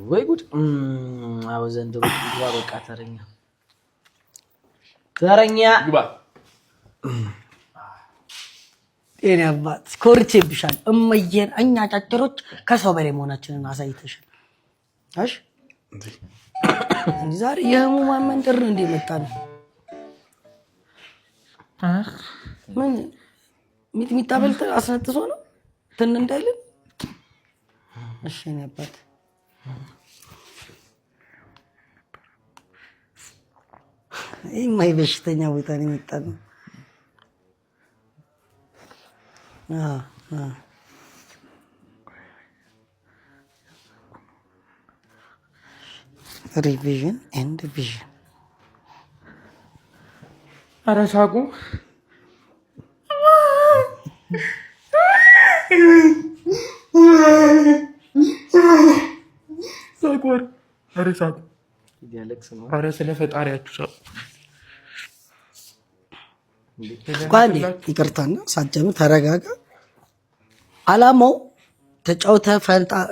ወይ ጉድ! አዎ ዘንድሮ ግባ በቃ ተረኛ ተረኛ። ግባ። የኔ አባት ኮርቼብሻል። እመዬን እኛ አጫጭሮች ከሰው በላይ መሆናችንን አሳይተሻል። እሺ ዛሬ የህሙማን መንደር ነው እንደ መጣ ነው። ምን ሚጥሚጣ በልተህ አስነጥሶ ነው ትን እንዳይልን። እሺ የኔ አባት ይህ በሽተኛ ቦታ ነው የመጣ ነው። Revision and vision። ኧረ ሳቁ። ሳቁ። ኧረ ሳቁ። ኧረ ስለ ፈጣሪያችሁ ሳቁ። ቆይ ይቅርታና ሳትጀምር ተረጋጋ። አላማው ተጫውተህ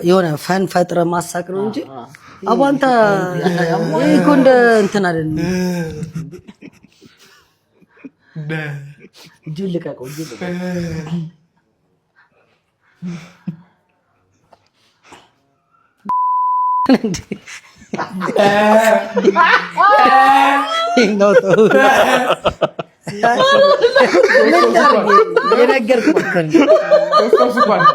የሆነ fun ፈጥረ ማሳቅ ነው እንጂ አቧንተ እኮ እንደ እንትን አይደለም። እጁን ልቀቀው፣ እጁን ልቀቀው። የነገርኩህ እኮ ነው።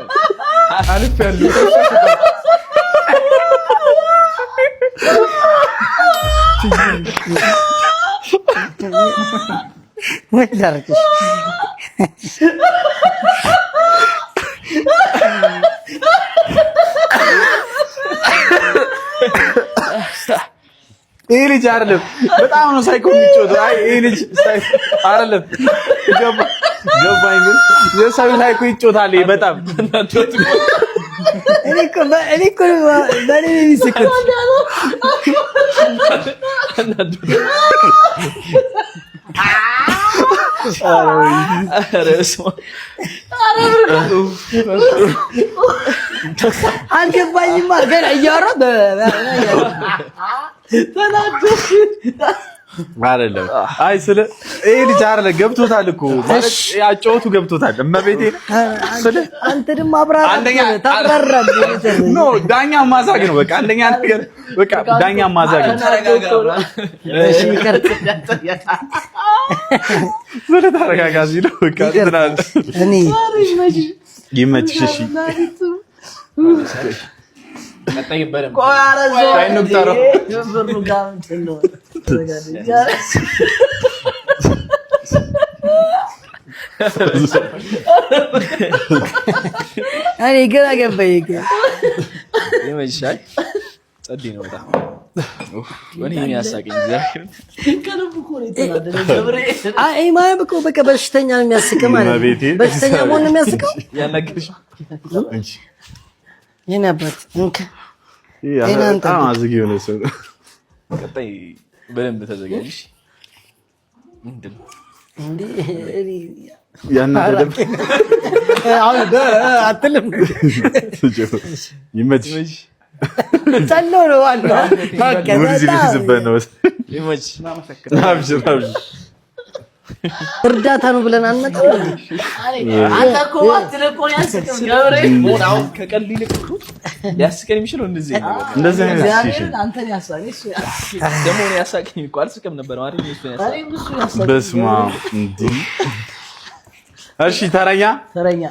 ምን ላድርግሽ? ይሄ ልጅ አይደለም፣ በጣም ነው ሳይኮ የሚጮተው። አይ ይሄ ልጅ አይደለም፣ ገባኝ፣ ግን የሰው ሳይኮ ይጮታል። ይሄ በጣም እኔ እኮ በእኔ ነው የሚስቁት። አልገባኝማ ገና እያወራ አይደለም። አይ ስለ ይሄ ልጅ አይደለም፣ ገብቶታል እኮ ማለት አጨዋወቱ ገብቶታል። እመቤቴ ስለ አንተ ደግሞ አብራራ ታብራራለህ። No ዳኛ ማዛግ ነው በቃ። አንደኛ ነገር በቃ ዳኛ ማዛግ ነው። እሺ ይቅርታ ስለ ተረጋጋ ሲለው በቃ እኔ ይመችሽ። እሺ እኔ ግራ ገባኝ። ይመችሻል። ጸዴ ነው በጣም እኔ ያሳቀኝ ማለት እኮ በቃ በሽተኛ ነው የሚያስቀው ማለት ነው። በሽተኛ መሆን ነው የሚያስቀው። የኔ አባት እንካ በጣም አዝግ የሆነ ሰው ቀጣይ በደንብ ተዘጋጅ። ምንድን ነው አትልም? ይመችሽ። ጸለው ነው ነው። እርዳታ ነው ብለን አንመጣም። አንተ እኮ አትልም እኮ ከቀልድ ይልቅ ሊያስቀን የሚችለው እንደዚህ እንደዚህ አይነት አንተን ያሳቀኝ ደግሞ እኔ ያሳቀኝ እኮ አልስቅም ነበር ማለት ነው። እሱ ያሳቀኝ። በስመ አብ። እሺ ተረኛ ተረኛ።